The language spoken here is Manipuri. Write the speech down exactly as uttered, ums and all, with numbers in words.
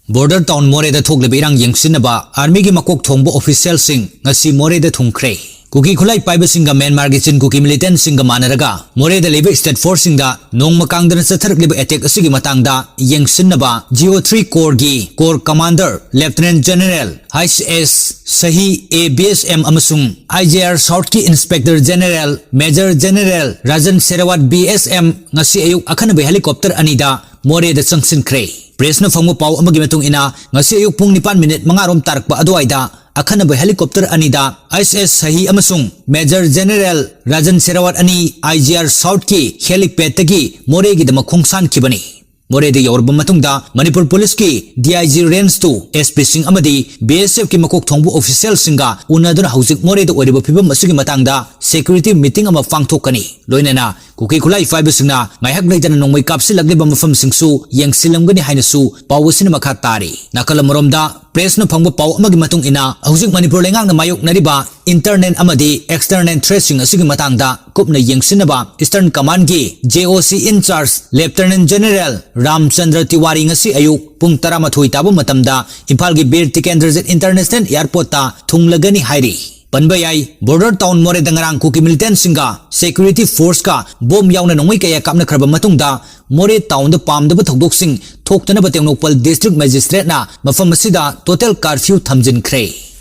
Border town ꯃꯣꯔꯦꯗ ꯊꯣꯛꯂꯤꯕ ꯏꯔꯥꯡ ꯌꯦꯡꯁꯤꯟꯅꯕ armyꯒꯤ ꯃꯀꯣꯛ ꯊꯣꯡꯕ officialꯁꯤꯡ ꯉꯁꯤ ꯃꯣꯔꯦꯗ ꯊꯨꯡꯈ꯭ꯔꯦ꯫ ꯀꯨꯀꯤ ꯈꯨꯠꯂꯥꯏ ꯄꯥꯏꯕꯁꯤꯡꯒ ꯃ꯭ꯌꯥꯟꯃꯥꯔꯒꯤ ꯆꯤꯟ ꯀꯨꯀꯤ militantꯁꯤꯡꯒ ꯃꯥꯟꯅꯔꯒ ꯃꯣꯔꯦꯗ ꯂꯩꯕ state forceꯁꯤꯡꯗ ꯅꯣꯡꯃ ꯀꯥꯡꯗꯅ ꯆꯠꯊꯔꯛꯂꯤꯕ attack ꯑꯁꯤꯒꯤ ꯃꯇꯥꯡꯗ ꯌꯦꯡꯁꯤꯟꯅꯕ G O three coreꯒꯤ core commander Lieutenant General H S Sahi, A B S M, ꯑꯃꯁꯨꯡ I G R Southꯀꯤ Inspector General Major General Rajan Sherawat, B S M, ꯉꯁꯤ ꯑꯌꯨꯛ ꯑꯈꯟꯅꯕ helicopter ꯑꯅꯤꯗ ꯃꯣꯔꯦꯗ ꯆꯪꯁꯤꯟꯈ꯭ꯔꯦ꯫ Pressꯅ ꯐꯪꯕ ꯄꯥꯎ ꯑꯃꯒꯤ ꯃꯇꯨꯡ ꯏꯟꯅ, ꯉꯁꯤ ꯑꯌꯨꯛ ꯄꯨꯡ ꯅꯤꯄꯥꯟ ꯃꯤꯅꯤꯠ ꯃꯉꯥ ꯔꯣꯝ ꯇꯥꯔꯛꯄ ꯑꯗꯨꯋꯥꯏꯗ ꯑꯈꯟꯅꯕ helicopter ꯑꯅꯤꯗ H S Sahi ꯑꯃꯁꯨꯡ Major General Rajan Sherawat ꯑꯅꯤ I G R Southꯀꯤ helipadꯇꯒꯤ ꯃꯣꯔꯦꯒꯤꯗꯃꯛ ꯈꯣꯡꯁꯥꯟꯈꯤꯕꯅꯤ꯫ ꯃꯣꯔꯦꯗ ꯌꯧꯔꯕ ꯃꯇꯨꯡꯗ Manipur policeꯀꯤ D I G Range two, S Pꯁꯤꯡ ꯑꯃꯗꯤ B S Fꯀꯤ ꯃꯀꯣꯛ ꯊꯣꯡꯕ officialꯁꯤꯡꯒ ꯎꯅꯗꯨꯅ ꯍꯧꯖꯤꯛ ꯃꯣꯔꯦꯗ ꯑꯣꯏꯔꯤꯕ ꯐꯤꯕꯝ ꯑꯁꯤꯒꯤ ꯃꯇꯥꯡꯗ security meeting ꯑꯃ ꯄꯥꯡꯊꯣꯛꯀꯅꯤ꯫ ꯂꯣꯏꯅꯅ ꯀꯨꯀꯤ ꯈꯨꯠꯂꯥꯏ ꯄꯥꯏꯕꯁꯤꯡꯅ ꯉꯥꯏꯍꯥꯛ ꯂꯩꯇꯅ ꯅꯣꯡꯃꯩ ꯀꯥꯞꯁꯤꯜꯂꯛꯂꯤꯕ ꯃꯐꯝꯁꯤꯡꯁꯨ ꯌꯦꯡꯁꯤꯜꯂꯝꯒꯅꯤ ꯍꯥꯏꯅꯁꯨ ꯄꯥꯎ ꯑꯁꯤꯅ ꯃꯈꯥ ꯇꯥꯔꯤ꯫ ꯅꯥꯀꯜ ꯑꯃꯔꯣꯝꯗ, Pressꯅ ꯐꯪꯕ ꯄꯥꯎ ꯑꯃꯒꯤ ꯃꯇꯨꯡ ꯏꯟꯅ, ꯍꯧꯖꯤꯛ ꯃꯅꯤꯄꯨꯔ ꯂꯩꯉꯥꯛꯅ ꯃꯥꯌꯣꯛꯅꯔꯤꯕ internal ꯑꯃꯗꯤ external threatꯁꯤꯡ ꯑꯁꯤꯒꯤ ꯃꯇꯥꯡꯗ ꯀꯨꯞꯅ ꯌꯦꯡꯁꯤꯟꯅꯕ Eastern Commandꯀꯤ J O C in charge Lieutenant General Ramchandra Tiwari ꯉꯁꯤ ꯑꯌꯨꯛ ꯄꯨꯡ ꯇꯔꯥꯃꯥꯊꯣꯏ ꯇꯥꯕ ꯃꯇꯝꯗ ꯏꯝꯐꯥꯜꯒꯤ ꯕꯤꯔ ꯇꯤꯀꯦꯟꯗ꯭ꯔꯖꯤꯠ International Airportꯇ ꯊꯨꯡꯂꯒꯅꯤ ꯍꯥꯏꯔꯤ꯫ ꯄꯟꯕ ꯌꯥꯏ, border town ꯃꯣꯔꯦꯗ ꯉꯔꯥꯡ ꯀꯨꯀꯤ militantꯁꯤꯡꯒ security forceꯀ bomb ꯌꯥꯎꯅ ꯅꯣꯡꯃꯩ ꯀꯌꯥ ꯀꯥꯞꯅꯈ꯭ꯔꯕ ꯃꯇꯨꯡꯗ, ꯃꯣꯔꯦ townꯗ ꯄꯥꯝꯗꯕ ꯊꯧꯗꯣꯛꯁꯤꯡ ꯊꯣꯛꯇꯅꯕ ꯇꯦꯡꯅꯧꯄꯜ district magistrateꯅ ꯃꯐꯝ ꯑꯁꯤꯗ total curfew ꯊꯝꯖꯤꯟꯈ꯭ꯔꯦ꯫